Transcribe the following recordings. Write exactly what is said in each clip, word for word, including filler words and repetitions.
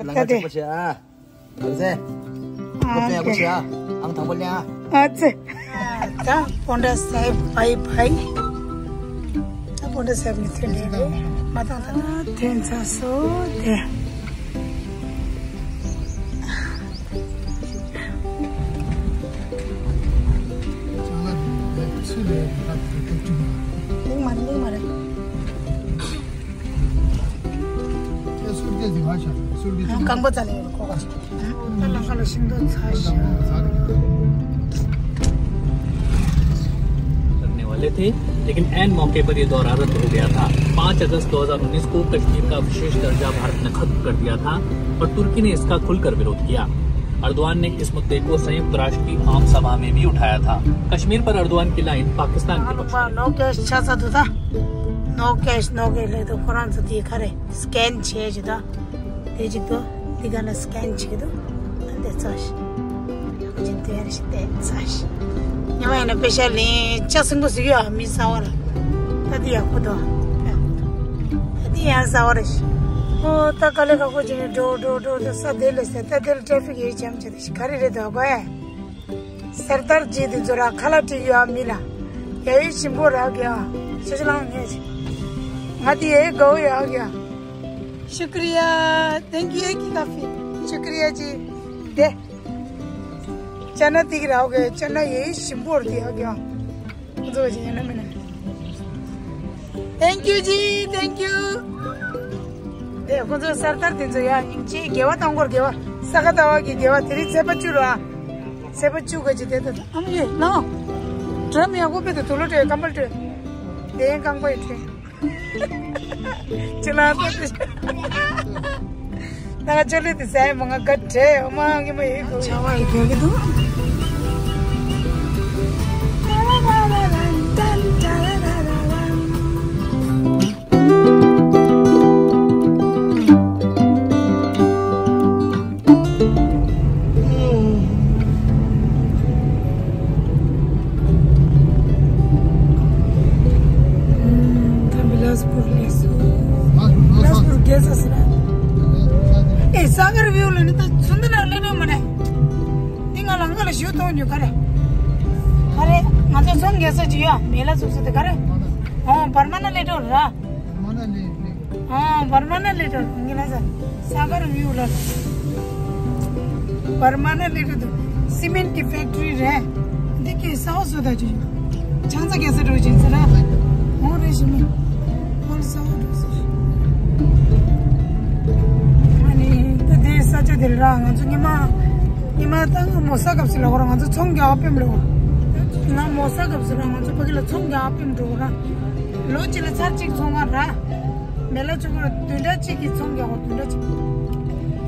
ལ་ང་ད་དེ་ཆག་པོ་བྱེད་ཨ། ཨ་ཙེ། ཨ་ཁོ་ཙེ་ཡག་པོ་བྱེད་ཨ། ཨང་དང་པོ་ལེན་ཨ། ཨ་ཙེ། ད་པོན་ཌ་སེབ་བྷའི་བྷའི། ད་པོན་ཌ་སེབ་ནས་ཐོན་ནས་རེད། མ་བཏང་ད། ཐོན་ཚར་སོང་དེ། ལུང་མ་རེད། ལུང་མ་རེད། རྐང་པ་རྩ་ལ་ཡོད་ཁོ་ག་ཅིག་ད་ལང་ཀ་ལ་ཤིང་ཏོག་ཚ་ཤ། करने वाले थे, लेकिन ऐन मौके पर ये दौर रद्द हो गया था। पाँच अगस्त दो हज़ार उन्नीस को कश्मीर का विशेष दर्जा भारत ने खत्म कर दिया था और तुर्की ने इसका खुलकर विरोध किया। अर्दवान ने इस मुद्दे को संयुक्त राष्ट्र की आम सभा में भी उठाया था। कश्मीर पर अर्दवान की लाइन पाकिस्तान के पक्ष में। No cash ཆ་ཚ་དུ་ད། No cash, no cash ལེ་དུ་ཁོ་རང་ཚོ་དེ་ག་རེ་སི་ཀེན་བྱས་ཅི་ད། དེ་ཅིག་ཏུ་འདི་ག་ན་སི་ཀེན་བྱེད་དུ་ཨ་འདི་ཚ་ཞིག་ཡག་པོ་ཅན་དེ་ཡར་ཞིག་བལྟས་ཚ་ཞིག་ཉི་མ་ཡིན་ན་པེ་ཤ་ལིན་ལྕགས་སྲིན་པོ་ཟིག་ཡོད་ཨ། མི་ས་བ་ལ་ད་འདི་ཡག་པོ་འདུག་ད་འདི་ཡང་ས་བ་རེད་ཤིག་ཨོ་ད་དཀའ་ལས་ཁག་པོ་ཅན་འགྲོ་འགྲོ་འགྲོ་འགྲོ་ས་དེ་ལས་ས་ད་དེ་ལ་ཊེ་ཕིག་ཡོད་ཅམ་ཅི་རེད་ཤིག་ག་རེ་རེད་འདུག་གོ་ཨེ། सरदार जी དེ་ཚོ་ར་ཁ་ལག་སྤྲད་ཡོད་མི་ལ། ཡ་ཡི་ཞིམ་པོ་རག་གི་ཨ། ཤ་ཤ་ལང་ངས་ང་དེ་ཡའི་དགའ་བོ་ཡག་གི་ཨ། शुक्रिया। Thank you ཨེ་ཀི་ཀ་ཕི། शुक्रिया जी དེ། ཅ་ན་དེ་གི་རག་གི་ཅ་ན་ཡ་ཡི་ཞིམ་པོ་ར་དེ་ཡག་གི་ཨ། ཁོ་ཚོ་ཅི་ཡིན་ན་མིན་ན། Thank you ཇི། Thank you དེ་ཁོ་ཚོ་སར་དར་དེ་ཚོ་ཡ་སྙིང་རྗེ། དགེ་བ་དང་པོར་དགེ་བ། ས་ག་ཟླ་བ་གི་དགེ་བ་དེ་རིང་ཚེས་པ་བཅུ་རུ་ཨ། ཚེས་པ་བཅུ་ག་ཅི་དེ་ད་ཨ་མ་ཡེ་ལོ། སྒྲོལ་མ་ཡག་པོ་དཔེ་དེ་དུག་ལོག་སྤྲད་ཀམ་པལ་སྤྲད། དེ་ཡན་རྐང་པ་ཡི་སྤྲད། ཅི་ལ་ད་དེ། ད་ང་ཅོ་ལེ་དེ་ཟ་ཡི་མ་ང་ག་བྲེ་ཨ་མ་ངི་མ་ཡི་གོ་ཆ་བ་ཡི་གོ་གི་འདུག་ད་བི་ལཱས་པུར་ལས་སོ། བི་ལཱས་པུར་རྒྱལ་ས་ཟེར་ན། ཨེ་ས་གར་བིའུ་ལ་ནི་ད་ཚུན་ད་ན་ལེ་ནོ་མ་ནེ། འདི་ང་ལ་ང་ལ་ཞུ་ཐོག་ཉོ་ག་རེ། ག་རེ་ང་ཚོ་ཚོང་རྒྱག་ས་ཅི་ཡོད་མེ་ལ་ཚུགས་ས་དེ་ག་རེ། ཨོ་བར་མ་ན་ལེ་ཏོ་ར། ཨོ་བར་མ་ན་ལེ་ཏོ་ངི་ལ་ས་ས་གར་བིའུ་ལ། བར་མ་ན་ལེ་ཏོ་དུ་སི་མེན་གི་ཕེག་ཏྲི་རེད། འདི་གི་ས་འོག་སོ་ད་ཅི་ཡོད། ཆང་ས་རྒྱག་ས་འགྲོ་ཅི་ཟེར་ར། ཨོ་རེ་ཞི་མི་ཧོལ་ས་འོག་འགྲོ་ཟེར། ཨ་ནི་ད་དེ་ས་ཆ་དེ་ལ་ར་ང་ཚོ་ཉི་མ། ཉི་མ་ད་ང་མོ་ས་སྐབས་སུ་ལ་འོ་ར་ང་ཚོ་ཚོང་རྒྱག་ཨ་ཕེམ་ལ་འོ། ང་མོ་ས་སྐབས་སུ་ར་ང་ཚོ་ཕ་གི་ལ་ཚོང་རྒྱག་ཨ་ཕེམ་འགྲོ་འོ་ར། ལོ་གཅིག་ལ་ཚར་གཅིག་ཚོང་ང་ར། མེ་ལ་ཆུ་གུར་བདུན་ཕྲག་གཅིག་གི་ཚོང་རྒྱག་འོ་བདུན་ཕྲག་གཅིག་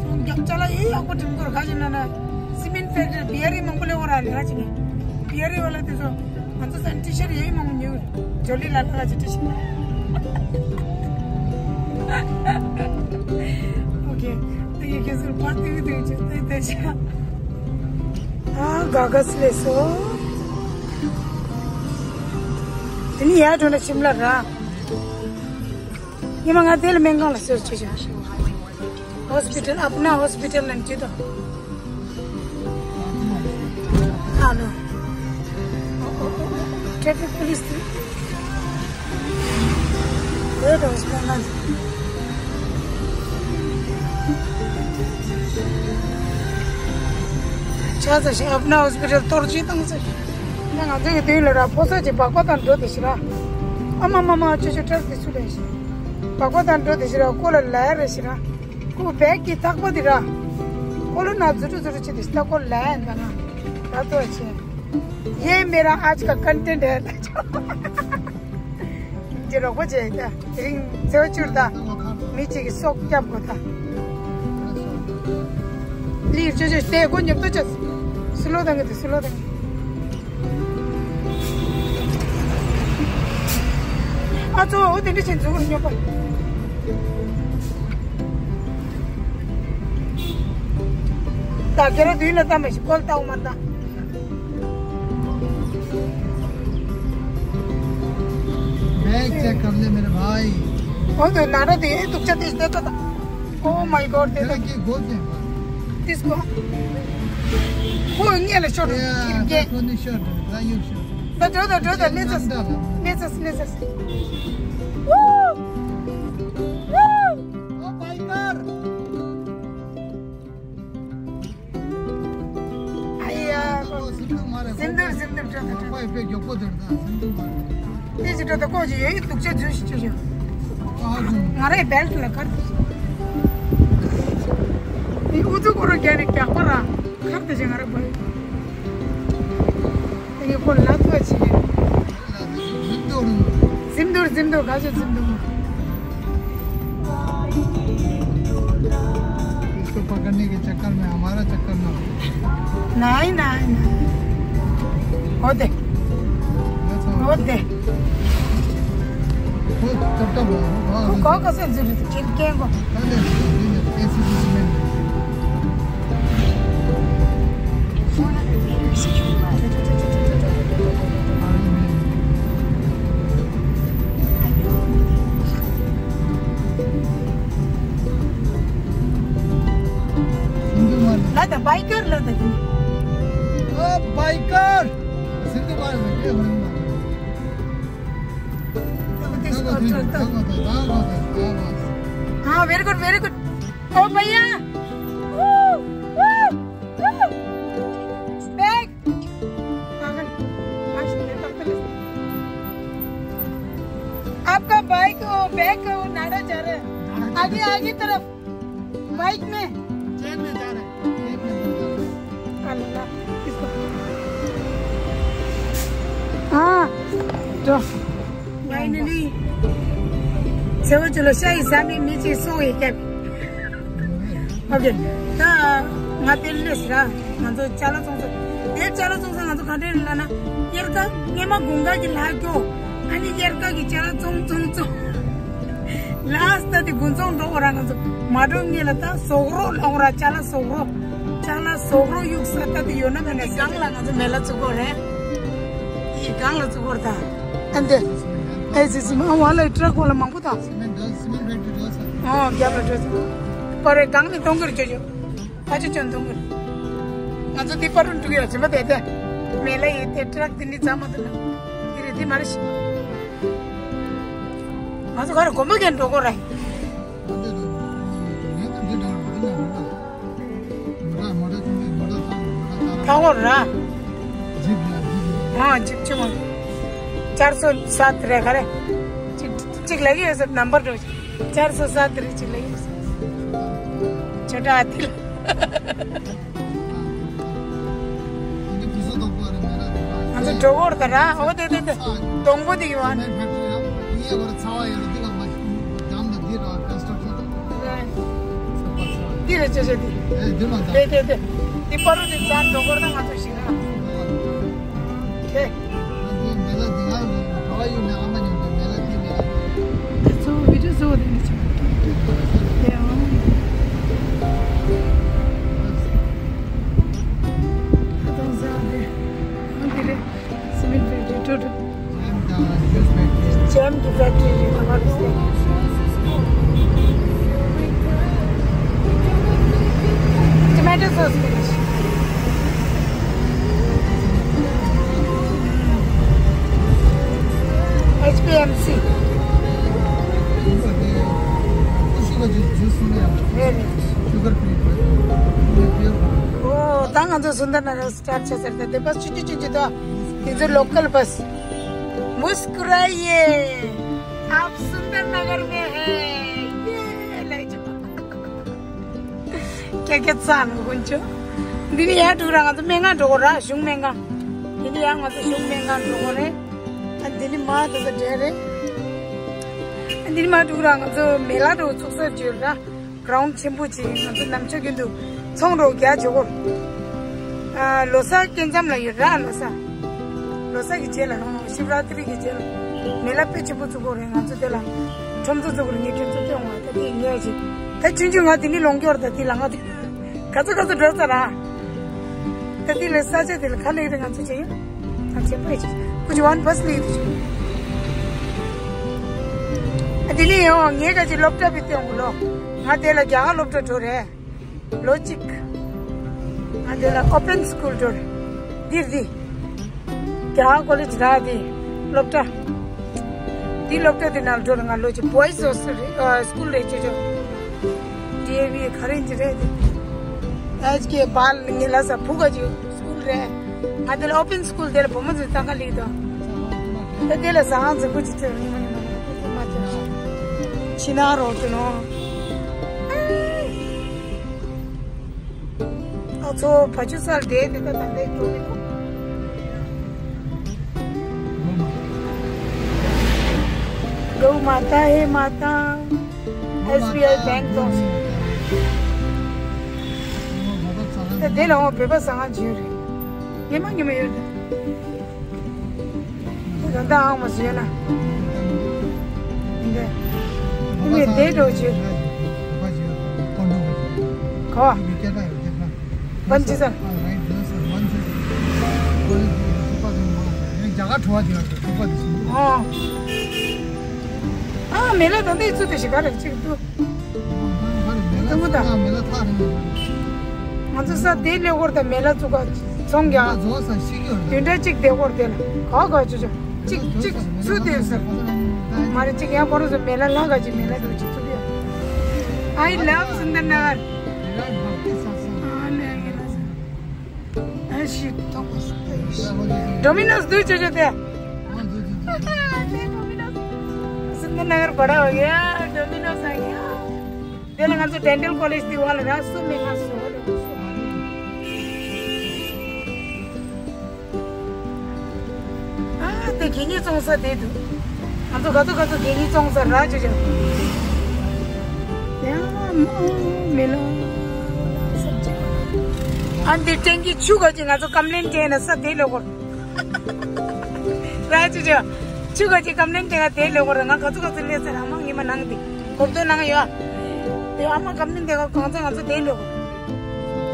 ཚོང་རྒྱག་ཅ་ལག་ཡེ་ཡག་པོ་འགྲིམ་གོ་ར་ག་ཅི་ན་ན། སི་མེན་ཕེག་ཏྲི་བི་ཡ་རི་མང་པོ་ལས་འོ་ར་ལས་ར་ཅི་ནི། བི་ཡ་རི་བ་ལ་དེ་ཚོ། ང་ཚོ་སན་ཊི་ཤར་ཡོད་མང་ཉུ། ཇོ་ལི་ལ་ལ་ལ་ཅི་ཊི་ཤར། ཨོ་ཁེ། ད་ཡི་ཁེ་སུར་པར་ཏི་བི་ཏི་བི་ཅི་ཏེ་ཏེ་ཤ། ཨ་ག་ག་སི་ལེ་སོ། དེ་ནི་ཡ་ཏོ་ན་ཤིམ་ལ་ར། ཉི་མ་ང་དེ་ལ་སྨན་ཁང་ལ་ཟེར་བྱེད་ཤག་ཧོ་སི་པི་ཊལ། अपना हॉस्पिटल ནང་བྲིས་དང་། Hello. Traffic police དེ། བོད་དང་སྨན་ཁང་། ཆ་ཚ་ཞིག་अपना हॉस्पिटल གཏོར་བཅོས་བཏང་ཚེ། ང་ང་ཚོའི་དུས་ལ་ར་ཕོ་ས་ཅིག་སྦག་སྦག་དང་འགྲོ་དེ་ཤི་ར། ཨ་མ་མ་མ་ཅོ་ཅོ་ཊར་དེ་ཚུ་ལས་ཤི། སྦག་སྦག་དང་འགྲོ་དེ་ཤི་ར་ཀོ་ལ་ལ་ཡ་རེ་ཤི་ར། ཁོ་བེག་གི་ཐག་པ་དེ་ར། ཁོ་ལོ་ན་ཛུ་ཏུ་ཛུ་ཏུ་ཆེ་དེ་སྟ་ཁོ་ལ་ཡན་ད་ན། ད་ཏོ་ཆེ། ये मेरा आज का कंटेंट है ད་ཆོ། ཇེ་རོགས་པ་ཇེ་ད་དེ་རིང་ཚེ་བ་བཅུར་ད། མི་གཅིག་གི་སྲོག་སྐྱབས་དགོས་ད། ལིར་ཅོ་ཅོ་སྟེ་སྒོ་ཉོབ་ཏོ་ཅོ། སུ་ལོ་དང་གི་དེ་སུ་ལོ་དང་གི། ཨ་ཚོ་འོ་དེ་འདྲ་བྱས་འཛུགས་རུ་སྙོབ་པ། ད་ཁྱེད་རང་དུས་ལ་ལྟ་མ་ཤི་ཀོལ་ལྟ་འོ་མ་ལྟ། बैग चेक कर ले मेरे भाई। འོ་དེ་ན་རོ་དེ་ཨེ་དུག་ཆ་དེ་ཤི་དེ་ལྟ་ད། Oh my God, དེ་དེ་ལ་ད་སྐྱེ་སྒོ་ཟེར་བ། ཏིས་ཀོ། ཁོ་ངེད་ལ་ཤོར་ཡ་ད་ཁོ་ནི་ཤོར་ད་ད་ཡུག་ཤོར། ད་འགྲོ་ད་འགྲོ་ད་ལེ་ཙས་ལེ་ཙས་ལེ་ཙས། Woo! Woo! Oh my God! ཨ་ཡ། ཟིན་འདུག་མ་རེད། ཟིན་འདུག་ཟིན་འདུག་འགྲོ་ད་འགྲོ། ཁོ་ཡི་དཔེ་མགྱོགས་པོ་དེར་ད་ཟིན་འདུག་མ་རེད། དེ་ཅི་འགྲོ་ད་ཀོ་ཅི་ཡོད་ཡི་སྡུག་ཅག་ཇུས་ཤིག་ཅོ་ཅོ། ང་རའི་བེལ་ཊི་ལ་ཁར། དེ་ཨུ་ཚུགས་ཀོ་རོ་རྒྱ་རིགས་རྒྱག་པ་ར་ཁར་དེ་ཅི་ང་ར་བོ་ཡི། དེ་ངས་ཁོ་ལ་ཐོ་ཅི་ཡི། ཟིན་འདུག་ཟིན་འདུག་ག་ཅི་ཟིན་འདུག་མ། इसको पकड़ने के चक्कर में हमारा चक्कर ना हो। नहीं, नहीं, नहीं। होते। होते। वो चट्टा बोल। को को से जरूरत किन के को। अरे, ऐसी चीज में। ལ་ད་བྷའི་ཀར་ལ་ད་དེ། ཨ་བྷའི་ཀར། སིན་དྷུ་མ་རེད་ཀྱེ་ཧོན་མ། ད་ད་ད་ད་ད། ཨ་very good, very good. ओ भैया। Woo! Woo! Woo! Back. पागल। आज ये तक तो आपका बाइक वो बैग वो नाड़ा जा रहा है। आगे, आगे तरफ। बाइक में। जेब में जा रहा है। जेब में जा रहा है। अल्लाह, इसको। हाँ। जो। Finally. सेवा चलो, शाही सामी नीचे सो गई क्या? Okay. ད་ང་དེ་ལས་ར། ང་ཚོ་ཅ་ལག་བཙོང་ས། དེ་ཅ་ལག་བཙོང་ས་ང་ཚོ་ག་འདྲས་ལ་ན། དབྱར་ཁ་སྔས་མ་དགུན་ཁ་གི་ལྷག་གྱོ། ཨ་ནི་དབྱར་ཁ་གི་ཅ་ལག་བཙོང་བཙོང་བཙོང་། ལ་སྟ་དེ་དགུན་ཚོང་འགྲོ་འོ་ར། ང་ཚོ་མ་འགྲོ་ངེས་ལ་ད་ཟོག་རོ་ལོག་ར། ཅ་ལག་ཟོག་རོ། ཅ་ལག་ཟོག་རོ་གཡུག་ས་ད་དེ་ཡོད་ན་མེད་ན་སྒང་ལ་ང་ཚོ་མེ་ལ་བཙུགས་གོ་རེད། ཡི་སྒང་ལ་བཙུགས་གོ་རེད་ད། ཨ་འདི། ཨེ་ཟི་ཟི་མ་ཝ་ལ་ཊྲག་གོ་ལ་མང་པོ་ད། སི་མེན་ཊི་སི་མེན་ཊི་ཕེག་ཊི་རི་འགྲོ་ས། ཨོ་རྒྱབ་ལ་འགྲོ་ས། པར་རེ་སྒང་ནས་གཏོང་གི་རེད་ཅོ་ཅོ། ཕ་ཆོ་ཅོ་གཏོང་གི་རེད། ང་ཚོ་དེ་པར་རུ་འགྲོ་གི་ཡོད་ཅེ་མ་དེ་དེ། མེ་ལ་ཡི་དེ་ཊྲག་དེ་ནི་ཙམ་མ་འདུག་ན། དེ་རེད་དེ་མ་རེད་ཤི། ང་ཚོ་ག་རེ་དགོན་པ་གན་འགྲོ་གོ་ར། ཐ་འོ་ར། ཨ་ཇིབ་ཆུང་མ། ཅར་སོ་སཱ་ཏི་རེ་ག་རེ། ཅིག་ཅིག་ལ་ཡོད་ཟེར་ནམ་བར་འགྲོ། ཅར་སོ་སཱ་ཏི་རེ་ཅིག་ལ་ཡོད་ཟེར། ཆོ་ཏྲ་ཨ་ཏི་ལ། ང་ཚོ་འགྲོ་གོ་ར་ད་ར། འོ་དེ་དེ་དེ། སྡོང་པོ་དེ་ཡོད་ཨ་ནི། འདི་རེད་ཅེ་ཅེ་འདི། དེ་དེ་དེ། འདི་པ་རུ་དེ་ཙམ་འགྲོ་གོ་ར་ད་ང་ཚོ་ཞིག་ར། ཁེ། Jam की फैक्ट्री है हमारे से। Tomato sauce finish। H P M C। ཨོ། ད་ང་ཚོ་སུན་དར་ནགར་སི་ཊར་ཊི་བྱས་ཚར་ཏེ། དེ་བས་ཆུང་ཆུང་ཆུང་ཆུང་དང་། དེ་ཚོ་ལོ་ཀལ་བས། मुस्कुराइए, आप सुंदर नगर में हैं। ये ले जाओ। क्या क्या चाल हो कुछ? འདི་ནས་ཡར་འགྲོ་ར་ང་ཚོ་སྨན་ཁང་འགྲོ་གོ་ར། གཞུང་སྨན་ཁང་། འདི་ནས་ཡར་ང་ཚོ་གཞུང་སྨན་ཁང་འགྲོ་གོ་རེད། ཨ་འདི་ནས་མར་དེ་ཚོ་འདྲེ་རེད། ཨ་འདི་ནས་མར་འགྲོ་ར་ང་ཚོ་མེ་ལ་འགྲོ་ཚུགས་ས་བརྗོད་ར། གྲོང་ཆེན་པོ་ཅིག་ང་ཚོ་ནམ་ཕྱོགས་རྒྱུན་དུ་ཚོང་རོགས་རྒྱག་འཇོག་གོ། ཨ་ལོ་གསར་སྐྱེལ་མཚམས་ལ་ཡོད་ར། ལོ་གསར། ལོ་གསར་གྱི་རྗེས་ལ་རང་ཤིབ་ར་ཏི་རི་གི་རྗེས་ལ་མེ་ལ་དཔེ་ཆེན་པོ་བཙུགས་གོ་རེད། ང་ཚོ་དེ་ལ་ཁྲོམ་ཚོ་བཙུགས་གོ་རེད། ངས་ཁྲོམ་ཚོ་སྟོན་བ་ད་དེ་ངས་ཅིག་ད་ཆུང་ཆུང་ང་དེ་ནི་ལོང་སྐྱོར་ད་དེ་ལ་ང་དེ་ག་ཚོད་ག་ཚོད་འགྲོ་ཚར་ར། ད་དེ་ལ་ས་ཆ་དེ་ལ་ཁ་ལེགས་རེད། ང་ཚོ་བྱེད་ཡོད། ང་ཚོ་བྱེད་པ་ཡོད། ཀུ་ཅི་ཝན་ཕ་སི་ལེགས་དེ་བྱེད། དེ་ནས་ཡང་ངས་ག་ཅིག་སློབ་གྲྭ་བི་སྟེང་གི་ལོ། ང་དེ་ལ་རྒྱ་གར་སློབ་གྲྭ་འགྲོ་རེད། ལོ་གཅིག་ང་དེ་ལ་ཨོ་པན་སི་ཀུལ་འགྲོ་རེད། འདིར་འདི། རྒྱ་གར་ཀོ་ལེ་ཇི་ར་འདི། སློབ་གྲྭ། འདི་སློབ་གྲྭ་དེ་ནང་འགྲོ་རེད། ང་ལོ་གཅིག་བོ་ཡི་སི་ཧོ་སི་ཊལ་རེད། ཨ། སི་ཀུལ་རེད། ཅོ་ཅོ། ཌི་ཨེ་བི་ག་རེ་ཡིན་གྱི་རེད་དེ། ཨེ་ཅི་ཀེ་བལ་ངེ་ལ་ས་ཕུ་ག་ཅིག་སི་ཀུལ་རེད། ང་དེ་ལ་ཨོ་པན་སི་ཀུལ་དེ་ལ་བུ་མོ་ཚོས་ཏང་ཀ་ལིག་དོ། ད་དེ་ལ་ཟ་ཁང་འཛུགས་པོ་ཅིག་ཚོས་ཉི་མ་ཉི་མ་ཉི་མ་ཚོས་ཕྱི་ནང་རོགས་ཀྱི་ནོ། ཨ་ཚོ་བ་ཆུ་སལ་དེ་དེ་ད་ད་དེ་འགྲོ་གི་འདུག་གའུ་མ་ཏ་ཧེ་མ་ཏ། ཨེས་བི་ཨའི་བེང་དང་། ད་དེ་ལ་འོ་བོད་པ་ཟ་ཁང་བྱོས་རེད། ཉི་མ་ཉི་མ་ཡོད་དེ། ད་ལྟ་ཨང་མ་བཟོས་ན། འདི། ཨ་མའི་བསྡད་འགྲོ་བྱོས། གོ། པན་ཅི་སར། ཨོ། ཨ་མེ་ལ་ད་ལྟའི་ཚུལ་དེ་ཞིག་ག་རེ་གཅིག་འདུག་ང་ཚོ་ས་དེ་ལས་སྐོར་དང་མེ་ལ་བཙུགས་ཀ་ཚོང་རྒྱག་བདུན་ཕྲག་གཅིག་དེ་སྐོར་དེ་ལ་ག་ག་ཆུ་ཆུ་གཅིག་གཅིག་ཚུ་དེ་ཟེར། མ་རེད། གཅིག་ཡང་ཁོ་རང་ཚོ་མེ་ལ་ལ་ག་ཅིག་མེ་ལ་དུ་གཅིག་ཚུགས་ཡོད། I love Sundarnagar. ཌོ་མི་ནོས་འདུག་ཅོ་ཅོ་དེ། Sundarnagar बड़ा हो गया, डोमिनोज आ गया. དེ་ལ་ང་ཚོ་ཌེན་ཊལ་ཀོ་ལེཇ་དེ་བ་ལ་ར་སུ་མེད་ང་སུ་ཧོ་ལ་སུ། ཨ་དེ་གད་སྙིགས་བཙོང་ས་དེ་འདུག་ང་ཚོ་ག་ཚོད་ག་ཚོད་གད་སྙིགས་བཙོང་ས་ར་ཅོ་ཅོ། ཡ་མོ་མེ་ལ། ཨ་འདི་ཊེང་ཀི་ཆུ་ག་ཅིག་ང་ཚོ་ཀམ་པི་ལེན་དྲན་ན་ས་དེ་ལ་གོ། ར་ཅོ་ཅོ། ཆུ་ག་ཅིག་ཀམ་པི་ལེན་དྲན་ན་དེ་ལ་གོ་ར། ང་ག་ཚོད་ག་ཚོད་སླེབས་ས་ར་མ་ངེས་མ་ནང་དེ་གོ་བསྡུར་ནང་ཡོད། དེ་ཨ་མ་ཀམ་པི་ལེན་དྲན་ག་གང་ཚོད་ང་ཚོ་དེ་ལ་གོ།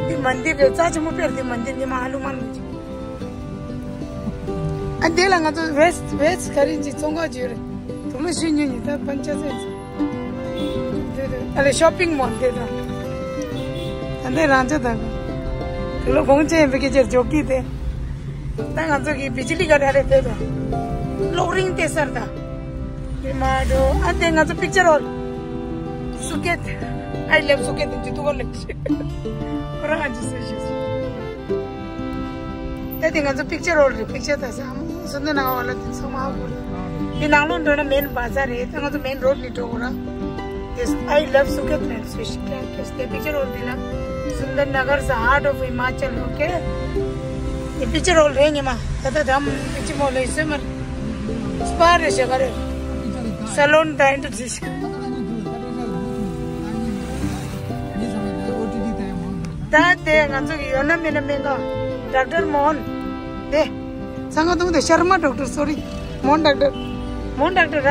འདི་མན་དིར་རེད། རྩ་ཆེན་མོ་དཔེར་འདི་མན་དིར་ཉི་མ་ཧ་ལུ་མན་མི་ཅིག་ཨ་འདི་ལ་ང་ཚོ་ཝེ་སི་ཊི་ཝེ་སི་ཊི་ག་རེ་ཅིག་བཙོང་ག་བརྗོད་རེད། དུ་མ་ཤི་ཉུ་ཉི་ད་པན་ཆ་སེ་ཨ་ལེ་ཤོ་པིང་མོལ་དེ་དང་། ཨ་འདི་རང་ཅག་དང་། དུ་ལོ་གོང་ཆེན་བི་ཀེ་ཅེར་ཇོ་ཀི་དེ། ད་ང་ཚོ་གི་བི་ཇི་ལི་ག་རེ་རེད་དེ་དང་། གློག་རིན་དེ་སར་དང་། མི་མ་འགྲོ། ཨ་འདི་ང་ཚོ་པིག་ཅར་ཧོལ། སུ་ཀེད། I love སུ་ཀེད་དེ་འཇུ་ཐུག་གོ་ལེགས་ཤིག་ཁོ་རང་ཨ་ཅི་སེ་ཤེས། ད་དེ་ང་ཚོ་པིག་ཅར་ཧོལ་རེད། པིག་ཅར་ད་ས་མོ་སུ་འདི་ནང་བ་ལ་དེ་ཚང་མ་ཧ་གོ་རེད། དེ་ནང་ལོགས་འགྲོ་ན་མེན་བ་ཛར་རེད། ད་ང་ཚོ་མེན་རོ་ཌི་ནས་འགྲོ་དགོས་ར། Yes, I love Suket, man. So she can kiss the picture all the love. Sundar Nagar is the heart of Himachal, okay? The picture all རེད་ཉི་མ། ད་ལྟ་དམ་པི་ཅི་མོ་ལས་སེ་མར་སྤ་རེ་ཤ་ག་རེ་སལོན་ད་ཨིན་ཏུ་ཛི་ཤ། ད་དེ་ང་ཚོ་གི་ཡོད་ན་མེད་ན་སྨན་ཁང་ཌོག་ཊར་མོ་ཧན་དེ། ཚང་ང་དུང་དེ་ཤར་མ་ཌོག་ཊར། སོ་རི། མོ་ཧན་ཌོག་ཊར། མོ་ཧན་ཌོག་ཊར་ར།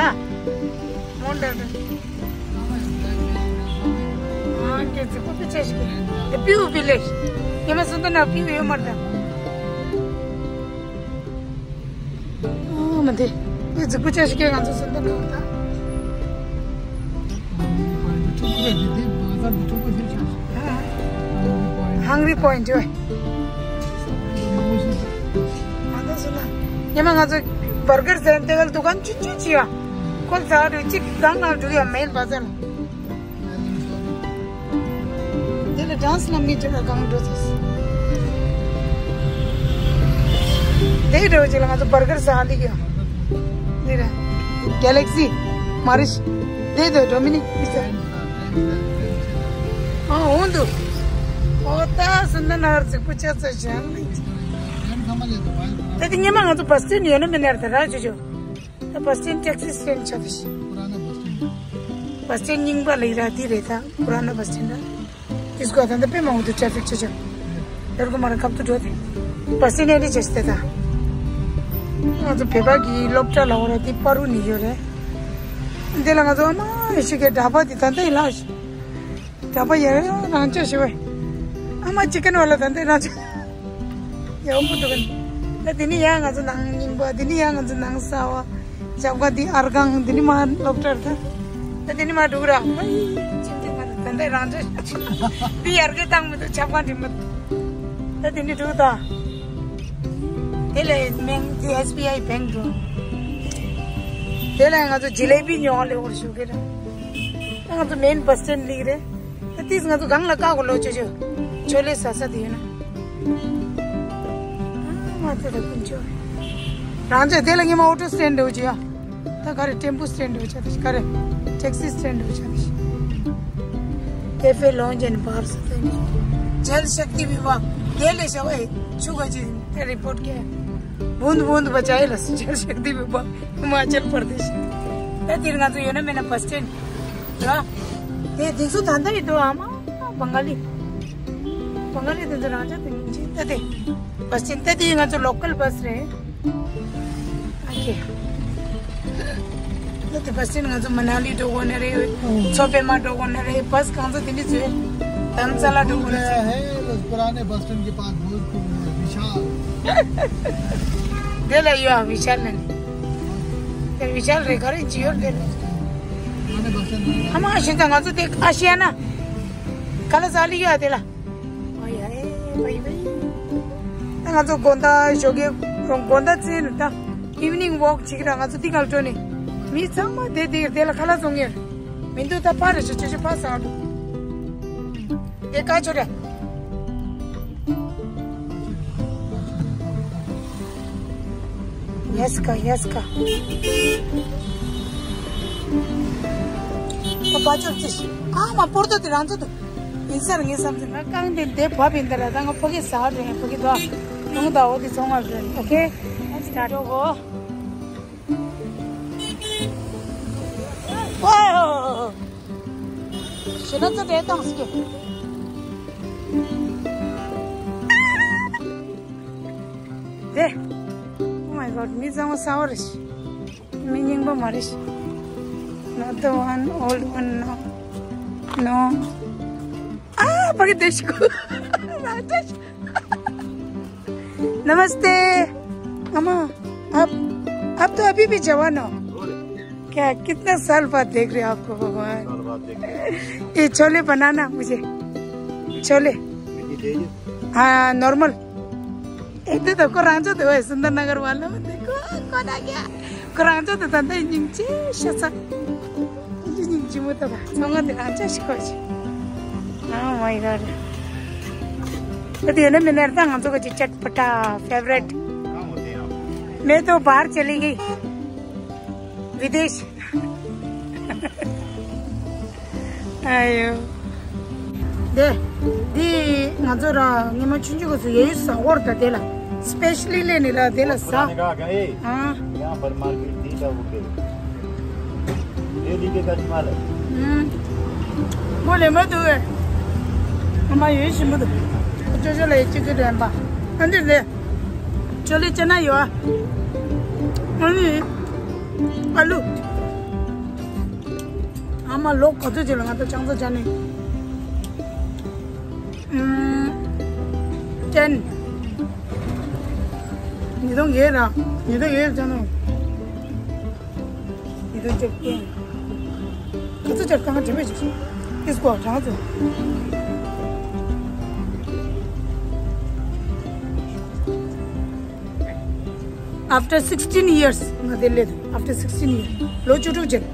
མོ་ཧན་ཌོག་ཊར། ཨ་ཀེ་ཙི་ཀོ་པི་ཆེ་ཤི་ཀེ། དེ་པིའུ་བི་ལེཇ། ཉི་མ་སུ་འདི་ན་པིའུ་ཡོད་མ་རེད་ད། ཨོ་མ་དེ། དེ་རྫིག་པོ་ཆེ་ཞིག་གིས་ང་ཚོ་སེམས་ཐག་ཉེ་བ་དང་། ཧང་རི་པོ་ཡིན་ཏེ། ང་ཚོ་སོང་ན། ཉི་མ་ང་ཚོ་བར་གར་ཟེར་དེ་ག་ལ་དུ་ཀན་ཆུང་ཆུང་ཅིག་ཡོད། ཁོ་ལ་ཟ་རུ་གཅིག་གང་གང་འགྲོ་ཡ་མེད་པ་ཟེར། དེ་ལ་ཌན་སི་ལམ་གྱི་ཆེད་ལ་གང་འགྲོ་ཚེ། དེ་འགྲོ་ཆེད་ལ་ང་ཚོ་བར་གར་ཟ་འདི་གི་ཡ། དེ་ར། གེ་ལེག་སི། མ་རིཤ། དེ་དོ་ཌོ་མི་ནིག་པི་ཛ། ཨ་འོང་འདུག་ཨོ་ད་སུ་འདི་ན་རྫིག་པོ་ཆགས་ཚར་བཞག་ནི། ད་དེ་ཉི་མ་ང་ཚོ་བ་སི་ཊན་ཡོད་ན་མེད་ན་ར་ད་ར་ཆོ་ཆོ། ད་བ་སི་ཊན་ཊེག་སི་སི་ཊེན་ཆགས་ཏེ་ཤི། བ་སི་ཊན་རྙིང་པ་ལ་ཡི་ར་དེ་རེད་ད། པུ་ར་ན་བ་སི་ཊན་ར། དེ་སྐོར་ད་ལྟ་དཔེ་མང་པོ་འདུག་ཊེ་ཕིག་ཆེ་ཆེ། ཡར་གོ་མར་ཁབ་ཏུ་འགྲོ་དེ། བ་སི་ཊན་ཨེ་འདྲ་བྱས་ཏེ་ད། ང་ཚོ་བོད་པ་གི་སློབ་གྲྭ་ལ་འོ་ར་དེ་པ་རུ་ནི་ཡོད་རེད། འདི་ལ་ང་ཚོ་ཨ་མ་ཡེ་ཤེས་ཀྱི་གྲྭ་པ་དེ་ད་ལྟ་ཡི་ལ། གྲྭ་པ་ཡ་རང་ཅག་ཞི་བ། ཨ་མ་ཅི་ཀན་བ་ལ་ད་ལྟ་རང་ཅག་ཡག་པོ་འདུག་ག་ད་འདི་ནི་ཡང་ང་ཚོ་ནང་རྙིང་པ། འདི་ནི་ཡང་ང་ཚོ་ནང་གསར་བ། ཞབས་ཁ་འདི་ཨར་ཁང་། འདི་ནི་མ་སློབ་གྲྭར་ད། ད་དེ་ནི་མ་འགྲོ་ར། ཨ་ཡི། ཁྱིམ་དེ་མ་འགྲོ། ད་ལྟ་རང་ཚོ་འདི་ཡར་གི་བཏང་མི་འདུག་ཆབ་ཁང་འགྲིམ་མི་འདུག་ད་དེ་ནི་འགྲོ་ད། དེ་ལས་མིང་དེ་ཨེས་བི་ཨའི་བེང་འགྲོ། དེ་ལས་ང་ཚོ་ཇི་ལེ་བི་ཉོ་ལེ་འོར་ཞུ་གི་ར། ད་ང་ཚོ་མེན་བྷ་སི་སི་ཊེན་ལིག་རེད། ད་ཏིས་ང་ཚོ་གང་ལ་ཀ་གོ་ལོ་ཅོ་ཅོ། ཆོ་ལེ་ཟ་ས་དེ་ཡོད་ན། ཨ་མ་དེ་ད་ཀུན་ཅོ། རང་ཚོ་དེ་ལ་ཉི་མ་ཨོ་ཊོ་སི་ཊེན་འགྲོ་ཅི་ཡ། ད་ག་རེ་ཊེམ་པོ་སི་ཊེན་འགྲོ་ཅི་ཡ། ད་ག་རེ་ཊེག་སི་སི་ཊེན་འགྲོ་ཅི་ཡ། ཀེ་ཧྥེ་ལོན་ཇི་ཨེན་ཌི་བཱར་ཟེར་ཏེ་ནི། ཇལ་ཤཀ་ཏི་བི་བྷ་དེ་ལས་ཤ་བའི་ཆུ་ག་ཅི་དེ་རི་པོར་ཊི་ཀེ། བུན་བུན་བ་ཅའི་ལ་སུ་ཇལ་ཤཀ་ཏི་བི་བྷ། ཧི་མ་ཅལ་པར་དེ་ཤི། ད་དེར་ང་ཚོ་ཡོད་ན་མེད་ན་བྷ་སི་སི་ཊེན། ར། དེ་དེ་ཚོ་ད་ལྟ་ཡི་དོ་ཨ་མ། བང་ག་ལི། བང་ག་ལི་དེ་ཚོ་རང་ཅག་དེ་མིན་ཅི་ད་དེ། བྷ་སི་སི་ཊེན་ད་དེ་ང་ཚོ་ལོ་ཀལ་བྷ་སི་རེད། ཨ་ཁེ། ད་དེ་བྷ་སི་སི་ཊེན་ང་ཚོ་མ་ན་ལི་འགྲོ་གོ་ནི་རེད། མཚོ་པདྨ་འགྲོ་གོ་ནི་རེད། བྷ་སི་གང་ཚོ་དེ་འདྲ་ཚོས། དམ་ས་ལ་འགྲོ་གོ་ནི་རེད། है, बस पुराने बस स्टैंड के पास बहुत खूब है, विशाल। དེ་ལ་ཡོད་ཨ་བི་ཤལ་ནི། དེ་བི་ཤལ་རེད་ག་རེ་ཅི་ཡོད་དེ། ཨ་མ་ཤི་ད་ང་ཚོ་དེ་ཨ་ཤི་ཡ་ན། ག་ལ་ཟ་ལི་ཡོད་ཨ་དེ་ལ། ཨ་ཡ་ཨེ་བའི་བའི། ད་ང་ཚོ་དགོང་དག་ཞོགས་ཀས་དགོང་དག་ཚེ་ནི་ད་ཨི་ཝི་ནིང་ཝོག་བྱེད་ཀྱི་ར། ང་ཚོ་འདི་ག་ལ་འགྲོ་ནི། མི་ཚང་མ་དེ་དེ་དེ་ལ་ཁ་ལག་བཙོང་ངེར་མི་འདུག་ད་ཕར་རེ་ཆོ་ཆོ་ཆོ་ཕར་ཟ་འགྲོ། དེ་ཀ་ཆོ་རེ། ཡེས་ཀ་ཡེས་ཀ། ཨ་པ་ཅོབ་ཅིག་ཨ་མ་པོར་ཏོ་དེ་རང་ཚོ་དུ། ཡིན་སར་ངའི་བསམ་ཚུལ་ང་རྐང་དེ་དེ་བབ་ཡིན་ད་ར། ད་ང་ཕ་གི་ཟ་བ་འགྲོ་ཡིན། ཕ་གི་དོ་ཐུང་ད་འོ་དེ་ཚོང་བ་འགྲོ་ཡིན། ཨོ་ཁེ། སི་ཊར་ཊི་འགྲོ་གོ། ཝའོ། ཞེ་ན་ཚ་དེ་བཏང་སི་ཀེ། དེ། Oh my God, མི་ཚང་མ་ཟ་བ་རེད། མི་རྙིང་པ་མ་རེད། Not the one, old one, no. No. ཨ་ཕ་གི་དེ་ཤི་གོ། ར་ཏ་ཤི། नमस्ते। अम्मा, आप, आप तो अभी भी जवान हो। क्या, कितना साल बाद देख रहे हैं आपको भगवान? साल बाद देख रहे हैं। ये छोले बनाना मुझे। छोले। हाँ, नॉर्मल। ए, तो, तो को रांचो तो है, सुंदर नगर वालों। देखो, कौन आ गया? को रांचो तो तंदा इंजिन चे, शसा। इंजिन, इंजिन मत बा। संगा ते रांचो शिकोच। Oh my God। तो ये ना, मैंने अर्थ हम तो कुछ चटपटा, फेवरेट। मैं तो बाहर चली गई। विदेश। आयो। दे, दी, ང་ཚོ་ར་ཉི་མ་ཆུང་ཆུང་གི་ཚོ་ཡོད་ས་འོར་ད་དེ་ལ། སི་པེ་ཤ་ལི་ལེ་ནི་ར་དེ་ལ་ཟ། पुराने का आ गए। हाँ। यहाँ पर मार्केट तीन का बुके। ये लीजिए कच्ची माल है। हम्म। बोले मत हुए। हमारे ये शिमत। जो जो ले चिकन है बा। अंदर दे। छोले चना यो। अनि आलु। आमा लोग कतो जेल ང་ཚོ་ཅང་ཚོ་ཅ་ནི། ཨམ། ཏེན། ཉིས་སྟོང་བརྒྱད་ར། ཉིས་སྟོང་བརྒྱད་ཅ་ནི། ཉིས་སྟོང་བཅོ་བརྒྱད། ཁ་ཚ་ཅག་གང་དྲི་བ་ཅིག་ཨིས་གོ་གྲངས་ཚོ། After sixteen years ང་དེ་ལས་དུ། After sixteen years ལོ་བཅུ་དྲུག་ཅན།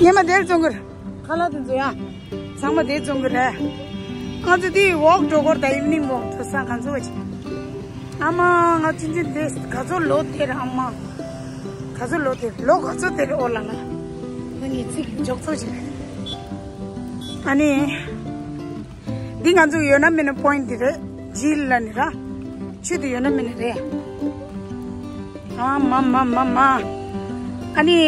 ཉི་མ་དེར་བཙོང་གི་རེད། ཁ་ལག་དེ་ཚོ་ཡ། ཚང་མ་དེ་བཙོང་གི་རེད། ང་ཚོ་དེ་ཝོག་འགྲོ་གོ་རེད་ད། ཨི་ཝི་ནིང་ཝོག་འགྲོ་ས་ག་ཚོད་ཅིག་ཨ་མ་ང་ཚོ་འདི་དེ་ག་ཚོད་ལོ་དེར་ཨ་མ། ག་ཚོད་ལོ་དེར་ལོ་ག་ཚོད་དེར་ཨོ་ལ་ལ། ང་ངི་ཚིག་འཇོག་ཚོད་ཅིག་ཨ་ནི། འདི་ང་ཚོ་ཡོད་ན་མེད་ན་པོ་ཡིན་འདི་རེད། ཇིལ་ལ་ནི་ར། ཆུ་དེ་ཡོད་ན་མེད་ན་རེད། ཨ་མ་མ་མ་མ། ཨ་ནི།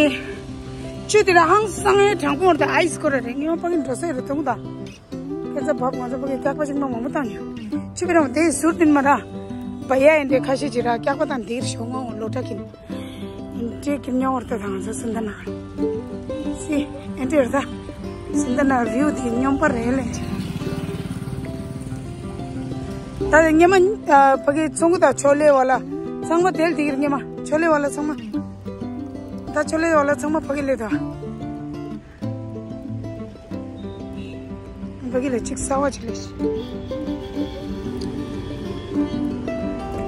ཆུ་དེ་ལ་ཧང་སང་ཡང་དྲང་པོ་རེད། ཨའི་སི་ཁོ་ར་རེད། ངས་ཕ་གི་འགྲོ་ས་རེད་དུང་ད། ཁྱེད་ཚོ་བབ་ང་ཚོ་ཕ་གི་སྐྱག་པ་ཅིག་མ་མང་པོ་བཏང་ཡོད། ཆུ་བི་རང་དེ་ཟུར་དུ་མ་ར། བ་ཡ་ཡིན་དེ་ཁ་ཤས་ཅིག་ར་སྐྱག་པ་དང་འདིར་ཤོག་ངོ་ལོ་ཏྲ་གིན། འདྲེ་གི་མྱོང་བར་ད་དང་ཚོ་སུན་ད་ན། སི་ཨེ་འདྲེ་ར་ད། སུན་ད་ན་བིའུ་དེ་སྙོམས་པ་རེད་ལེ། ད་ཉི་མ་ཕ་གི་ཚོང་གི་ད་ཆོ་ལེ་བ་ལ་ཚང་མ་དེལ་དེ་གིར་ཉི་མ་ཆོ་ལེ་བ་ལ་ཚང་མ། ད་ཆོ་ལེ་ཡོ་ལ་ཚང་མ་ཕ་གི་ལེ་ད། ཕ་གི་ལ་ཅིག་གསར་བ་ཅིག་ལས།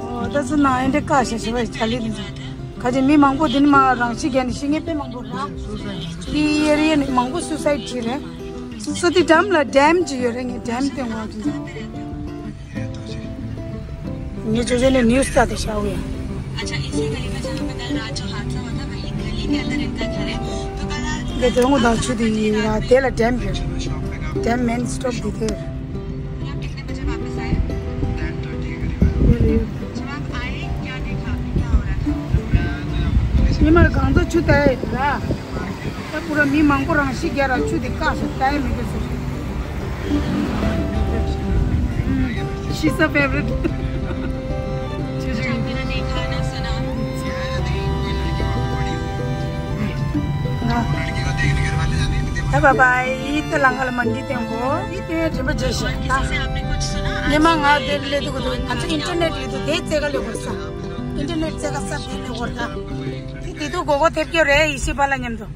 ཨོ་ད་ཚོ་ནང་ཨེ་འདྲ་བཀག་བཞག་བཞག་པ་ཅ་ལི་འདི་ཚོ། ཁ་ཅིག་མི་མང་པོ་འདི་ནི་མ་རང་ཤི་རྒྱག་ནི་ཤི་ངེས་དཔེ་མང་པོ་ར། འདི་ཨེ་རི་ཡ་ནི་མང་པོ་སུ་སའིད་བྱེད་རེད། སོ་སོ་འདི་འགྲམ་ལ་ཌེམ་ཅིག་ཡོད་རེད། ངས་ཌེམ་སྟོན་དགོས་འདི་ཚོ། ངས་ཅོ་ཅེ་ནས་ནིའུ་སི་ལྟ་དེ་ཤར་བ་ཡ། འདི་དོན་དག་ཆུ་དེ་ཡིན་ལ་དེ་ལ་ཌེམ་ཡོད། ཌེམ་མེན་སི་ཊོབ་དེ་དེ། ཉི་མར་གང་ཚོ་ཆུ་ལྟ་ཡི་ར། ད་པུ་ར་མི་མང་པོ་རང་ཤི་རྒྱག་ར་ཆུ་དེ་བཀག་སོང་། ལྟ་ཡི་མི་འདུག་ཟེར། She's a favorite. ད་བཱའི་བཱའི། ཡིད་དེ་ལང་ག་ལ་མ་འདི་སྟོན་གོ། ཡིད་དེ་རིན་པོ་ཆེ་ཞིག་ད། ཉི་མ་ང་དེ་ལས་འདུག་འདུག་ང་ཚོ་ཨིན་ཊར་ནེཊ་ལས་འདུག་དེ་རྩེ་ག་ལས་འགོར་ས། ཨིན་ཊར་ནེཊ་རྩེ་ག་ས་དེ་ལས་འགོར་ད། དེ་དུས་མགོ་སྐོར་ཐེབས་ཀྱི་རེད། ཡེ་ཤེས་པ་ལ་མཉམ་དུ།